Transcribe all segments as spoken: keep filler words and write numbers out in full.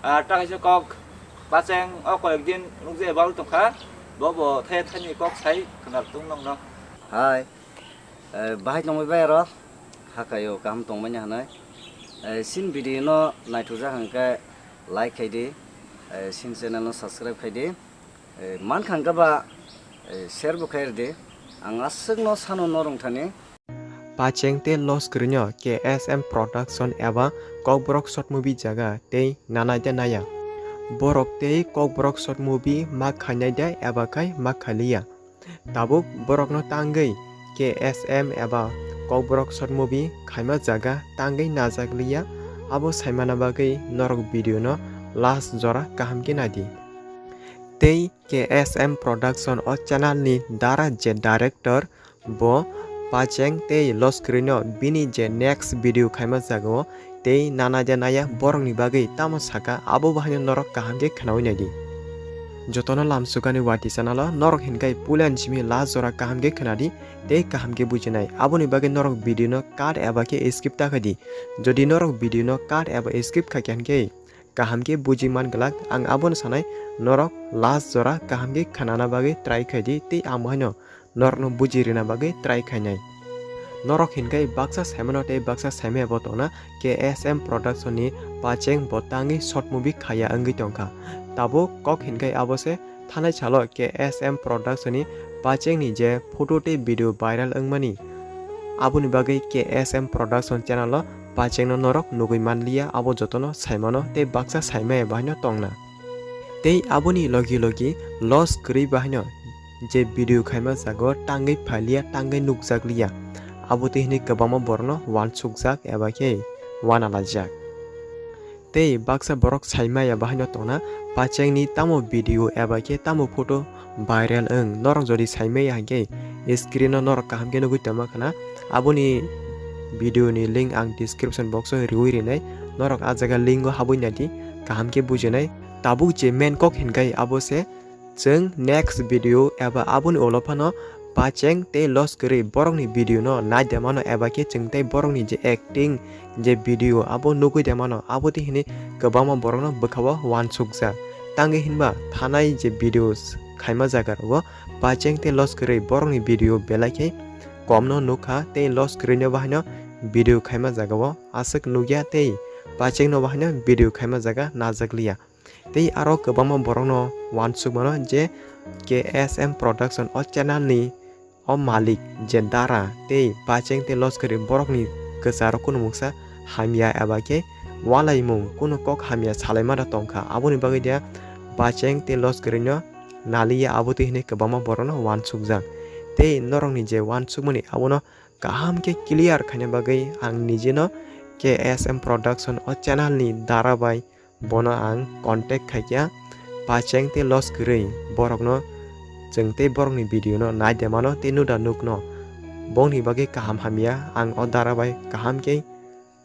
Ah, ta kaisa kok, Pacheng o koyek din nukjai bal tongkha, bo bo thaya thani kok sai khwnar tung nongno. Hai, eh, bahai tongbai bai aro, hakayo kaham tongmani hanai. Eh, sin video no naithokjak hwnkhe like khai di, eh, sin channel no subscribe khai di. Eh, mankha hwnkhe ba, eh, share bo khai rwdi. Ang aswkno sano norwng thani. Pacheng tei Los kwrwino K S M Production eba Kokborok Short Movie jaga tei nanai de naya. Borok tei Kokborok Short Movie ma khainai de eba khai ma khailiya. Tabuk borokno tangwi K S M eba Kokborok Short Movie khaima jaga tangwi najak liya. Abo saimana bagwi norok video no last jora kaham khe naidi. Tei K S M Production o channel ni dara je director, bo Pacheng tei Los kwrwino bini je next video khaima jaga o tei nana de naya borokni bagwi tamo saka, abo bahaino norok kaham khe khwnawi naidi. Jotono lamsukani Wati channel o norok hinkhai puila ni simi last jora kaham khe khwnadi tei kaham khe bujinai. Aboni bagwi norok video no cut eba khe skip ta khaidi. Jodi norok video no cut eba skip khaikha hinkhe kaham khe buji man glak. Ang abono sanai, norok last jora kaham khe khnana bagwi try khai di tei ang bo haino norokno buji rwna bagwi try khainai. Norok hinkhai baksa saimano tei baksa saimaya bo tongna K S M Production ni Pacheng bo tangwi short movie khaya wngwi tongkha. Tabuk kok hinkhai abo se thanai salo K S M Production ni Pacheng ni je photo tei video viral wngmani, aboni bagwi K S M Production channel o Pacheng no norok nugwi manliya, abo jotono saimano tei baksa saimaya bahaino tongna. Tei aboni logi logi Los kwrwi bahaino je video khaima jago tangwi phailiya, tangwi nukjakliya, abo tei hinwi kwbangma borokno uansukjak eba khe uanalaijak. Tei baksa borok saimaya bahaino tongna Pacheng ni tamo video eba khe tamo photo viral wng. Norok jodi saimaya hinkhe screen o norok kaham khe nugwi tongma khna. Aboni video ni link ang description box o riwi rinai. Norok ah jaga link o habwi naidi, kaham khe bujinai. Tabuk je main kok hinkhai abo se chwng next video eba aboni ulo phano Pacheng tei Los kwrwi borokni video no nai de mano eba khe chwng tei borokni je acting je video abo nugwi de mano, abo tei hinwi kwbangma borokno bwkha-o uansukjak. Tangwi hinba thanai je videos khaima jaga rogo Pacheng tei Los kwrwi borokni video belai khe komno nukha tei Los kwrwino bahaino video khaima jagao aswk nukya tei Pachengno bahaino video khaima jaga najakliya. Tei aro kwbangma borokno uansukmano je K S M Production o channel ni o malik je dara tei Pacheng tei Los kwrwi borokni kwcharo kunu mungsa hamya eba khe ualaimung kunu kok hamya salaima da tongkha. Aboni bagwi de Pacheng tei Los kwrwino naliya, abo tei hinwi kwbangma borokno uansukjak. Tei norokni je uansukmani abono kaham khe clear khaina bagwi ang nijeno K S M Production o channel ni dara bai bono ang contact khaikha. Pacheng tei Los kwrwi borokno chwng tei borokni video no nai de mano tei nuda nukno. Bongni bagwi kaham hamya ang o dara bai kaham khe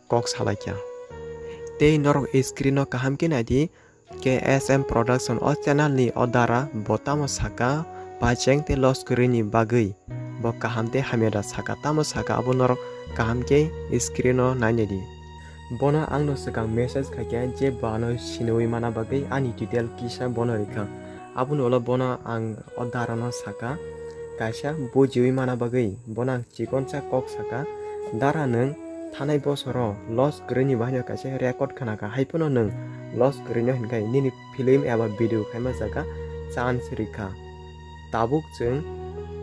kok salaikha. Tei norok screen o kaham khe naidi, K S M Production o channel ni o dara bo tamo saka, Pacheng tei Los kwrwini bagwi. Bo kaham tei hamya da saka, tamo saka abo norok kaham khe screen o nainai di. Bono angno swkang message khaikha je bo ano siniwi mana bagwi ani detail kisa bono rikha. Aboni ulo bono ang o dara no saka, kaisa bujiwi mana bagwi bono ang chikonsa kok saka, dara nwng thanai bosoro Los kwrwini bahaino kaisa record khnakha, haiphano nwng Los kwrwino hinkhai nini film eba video khaima jaga chance rikha. Tabuk chwng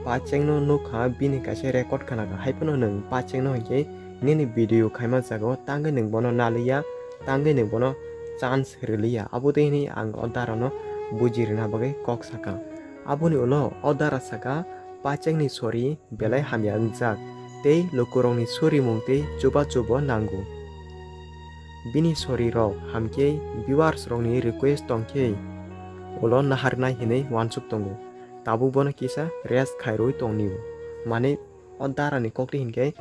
Pachengno nukha, bini kaisa record khnakha, haiphano nwng Pachengno hinkhe nini video khaima jagao tangwi nwng bono naliya, tangwi nwng bono chance rwliya. Abo tei hinwi ang o darano buji rwna bagwi kok sakha. Aboni ulo o dara sakha, Pachengni sori belai hamya wngjak tei lukurokni surimung tei chubachubo nango. Bini sorirok hamkhe viewers rokni request tongkhe ulo naharnai hinwi uansuk tongo. Tabuk bono kisa rest khairwi tongnio. Mane o darani kokti hinkhe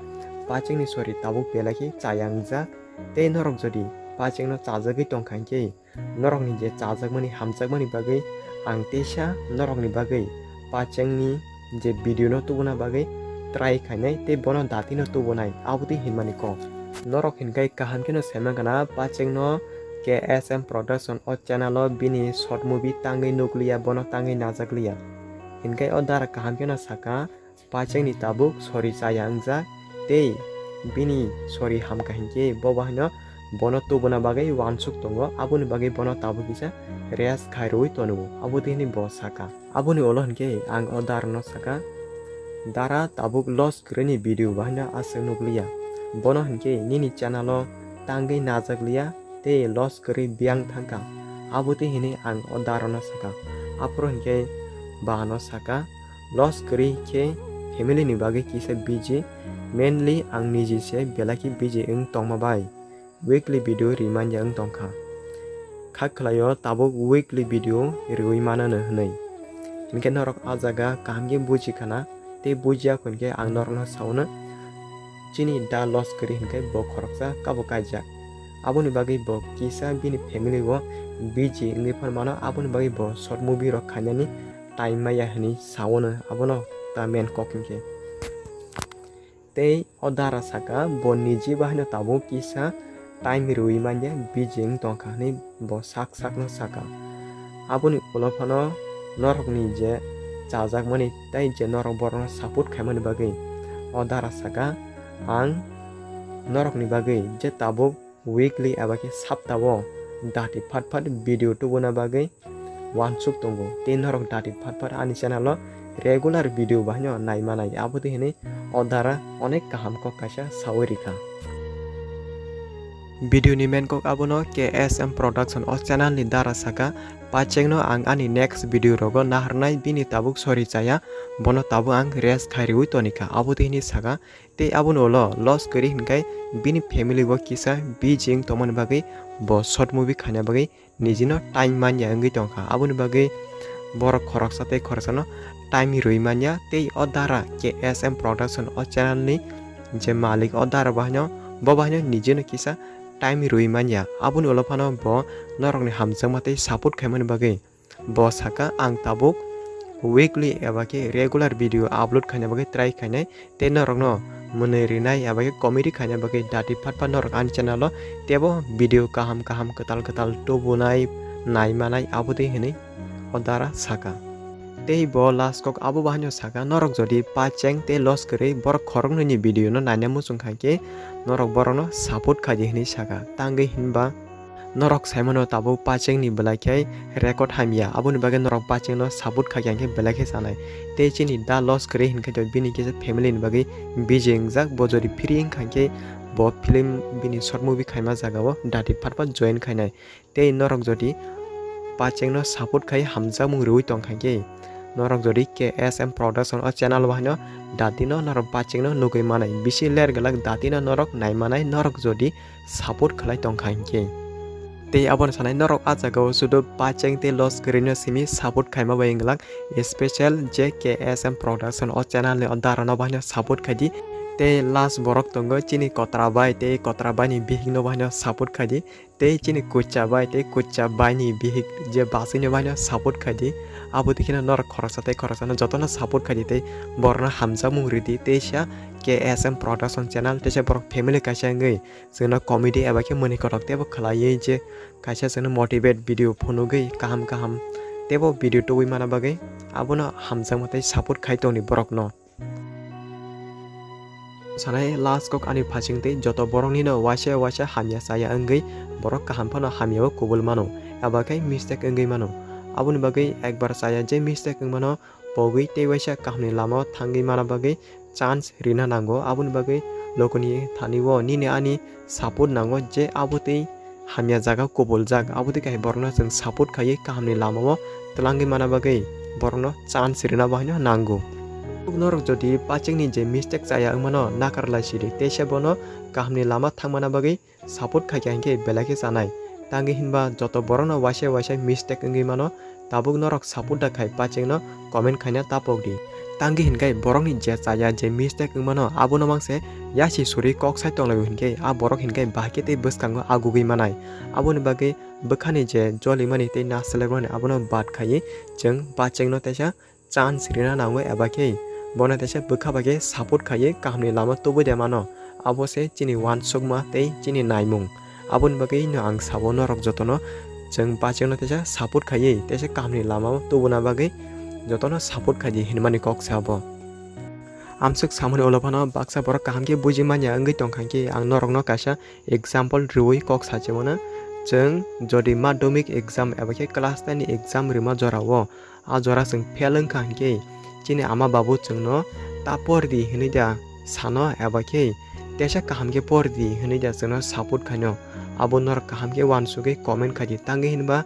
Pachengni sori tabuk belai khe chaya wngjak tei norok jodi Pachengno chajagwi tongkha hinkhe norokni je chajakmani hamjakmani bagwi ang teisa norokni bagwi Pachengni je video no tubuna bagwi try khainai tei bono datino tubunai, abotwi hinmani kok. Norok hinkhai kaham kheno saimankha na Pachengno K S M Production o channel o bini short movie tangwi nukliya, bono tangwi najakliya. Hinkhe o dara kaham kheno saka, Pachengni tabuk sori chaya wngjak tei bini sori hamkha hinkhe bo bahaino bono tubuna bagwi uansuk tongo, aboni bagwi bono tabuk kisa rest khairwi tongo, abo tei hinwi bo saka. Aboni ulo hinkhe ang o darano saka, "Dara, tabuk loss kwrwini video bahaino aswk nukliya, bono hinkhe nini channel o tangwi najakliya tei loss kwrwi biyang thangkha," abo tei hinwi ang o darano saka. Aphuru hinkhe ba ano saka, "Loss kwrwi khe family ni bagwi kisa busy, mainly ang niji se belai khe busy wng tongma bai weekly video rimanya wng tongkha. Kha khlaio tabuk weekly video riwi manano hwnwi. Hinkhe norok a jaga kaham khe buji khana, tei bujiya hinkhe ang norokno saono, chini da loss kwrwi hinkhe bo khoroksa kabo kaijak. Aboni bagwi bo kisa bini family o busy wngwi phan mano, aboni bagwi bo short movie rok khainani time maya hwnwi saono, abono ta main kok hinkhe." Tei o dara saka, bo niji bahaino tabuk kisa time riwi manya, busy wng tongkha hwnwi bo sak sakno saka. Aboni ulo phano norokni je chajakmani tei je norok borokno support khaimani bagwi o dara saka, "Ang norokni bagwi je tabuk weekly eba khe saptao dati phat phat video tubuna bagwi uansuk tongo, tei norok dati phat phat ani channel o regular video bahaino naimanai," abo tei hinwi o dara onek kaham kok kaisa sawi rikha. Video ni main kok abono K S M Production o channel ni dara saka, "Pachengno ang ani next video rogo naharnai, bini tabuk sori chaya, bono tabuk ang rest khairwi tonikha," abo tei hinwi saka. Tei aboni ulo loss kwrwi hinkhe bini family bo kisa busy wng tongmani bagwi bo short movie khaina bagwi nijino time manya wngwi tongkha. Aboni bagwi borok khoroksa tei khoroksano time rwi manya, tei o dara K S M Production o channel ni je malik o dara bahaino, bo bahaino nijino kisa time rwi manya. Aboni ulo phano bo norokni hamjakma tei support khaimani bagwi bo saka, "Ang tabuk weekly eba khe regular video upload khaina bagwi try khainai, tei norokno mwnwi rinai eba khe comedy khaina bagwi dati phat phat norok ani channel o teibo video kaham kaham kwtal kwtal tubunai naimanai," abo tei hinwi o dara saka. Tei bo last kok abo bahaino saka, "Norok jodi Pacheng tei loss kwrwi borok khoroknwini video no naina muchung kha khe norok borokno support khaidi," hinwi saka. Tangwi hinba norok saimano tabuk Pachengni belai khe record hamya, aboni bagwi norok Pachengno support khaikha hinkhe belai khe chanai. Tei chini da loss kwrwi hinkhe to bini kisa family ni bagwi busy wngjak, bo jodi free wngkha hinkhe bo film bini short movie khaima jagao dati phat phat join khainai. Tei norok jodi Pachengno support khai hamjakmung rwui tongkha hinkhe norok jodi K S M Production o channel bahaino datino norok Pachengno nugui manai, bisi ler glak datino norok naimanai, norok jodi support khlai tongkha hinkhe. Tei abono sanai norok a jagao sudu Pacheng tei loss kwrwino simi support khaima bai wngglak, special je K S M Production o channel ni o dara no bahaino support khaidi. Tei last borok tongo chini kotra bai tei kotra bai ni bihik no bahaino support khaidi. Tei chini kucha bai tei kucha bai ni bihik je basui no bahaino support khaidi. Abo dikhe no norok khoroksa tei khoroksa no jotono support khaidi tei borokno hamjakmung ridi tei sa K S M Production channel tei sa borok family kaisa wngwi chwngno comedy eba khe mwnwi kotok teibo khlaiwi je kaisa chwngno motivate video phunugwi kaham kaham teibo video tubui mana bagwi abono hamjakma tei support khai tongdi borokno. Sanai last kok ani phasing tei joto boroknino waisa waisa hamya chaya wngwi borok kaham phano hamyao kubul mano eba khe mistake wngwi mano. Aboni bagwi ekbar chaya je mistake wngmano pogwi tei waisa kahamni lamao thangwi mana bagwi chance rina nango. Aboni bagwi lokoni thani o nini ani support nango je abo tei hamya jaga kubuljak, abo tei kahai borokno chwng support khaiwi kahamni lamao twlangwi mana bagwi borokno chance rina bahaino nango. Norok jodi Pachengni je mistake chaya wngmano nakar lai sidi teisa bono kahamni lama thangmana bagwi support khaikha hinkhe belai khe chanai. Tangwi hinba joto borokno waisa waisa mistake wngwi mano, tabuk norok support da khai Pachengno comment khaina tapokdi. Tangwi hinkhai borokni je chaya je mistake wngmano abono mangse yasi suri kok sai tonglaio hinkhe a borok hinkhai bahai khe tei bwskango agugwi manai. Aboni bagwi bwkhani je jolimani tei naslekmani abono bad khaiwi chwng Pachengno teisa chance rina nango eba khe bono teisa bwkha bai khe support khaiwi kahamni lama tubui de mano. Abo se chini uansukma tei chini naimung. Aboni bagwi no ang sabo norok jotono chwng bacheno teisa support khaiwi teisa kahamni lama tubuna bagwi jotono support khaidi hinmani kok sabo. Amswk samani ulo phano baksa borok kaham khe buji manya wngwi tongkha khe ang norokno kaisa example riwi kok sachimano. Chwng jodi madhyamik exam eba khe class ten ni exam rima jorao a jora chwng fail wngkha hinkhe chini ama babu chwngno ta pordi hinwi da sano eba khe teisa kaham khe pordi hinwi da chwngno support khaino. Abo norok kaham khe uansugwi comment khaidi tangwi hinba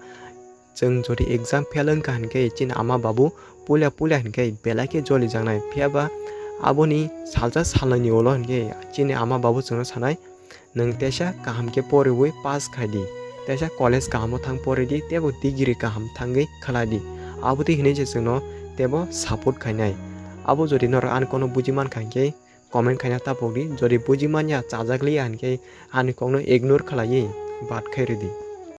chwng jodi exam fail wngkha hinkhe chini ama babu puila puila hinkhe belai khe jolijaknai. Phiyaba aboni salsa salnaini ulo hinkhe chini ama babu chwngno sanai, "Nwng teisa kaham khe poriwi pass khaidi, teisa college kahamo thang poridi, teibo degree kaham thangwi khwlaidi." Abotwi hinwi se chwngno teibo support khainai. Abo jodi norok ani kokno buji mankha hinkhe comment khaina tapokdi, jodi buji manya chajakliya hinkhe ani kokno ignore khlaiwi bad khairidi.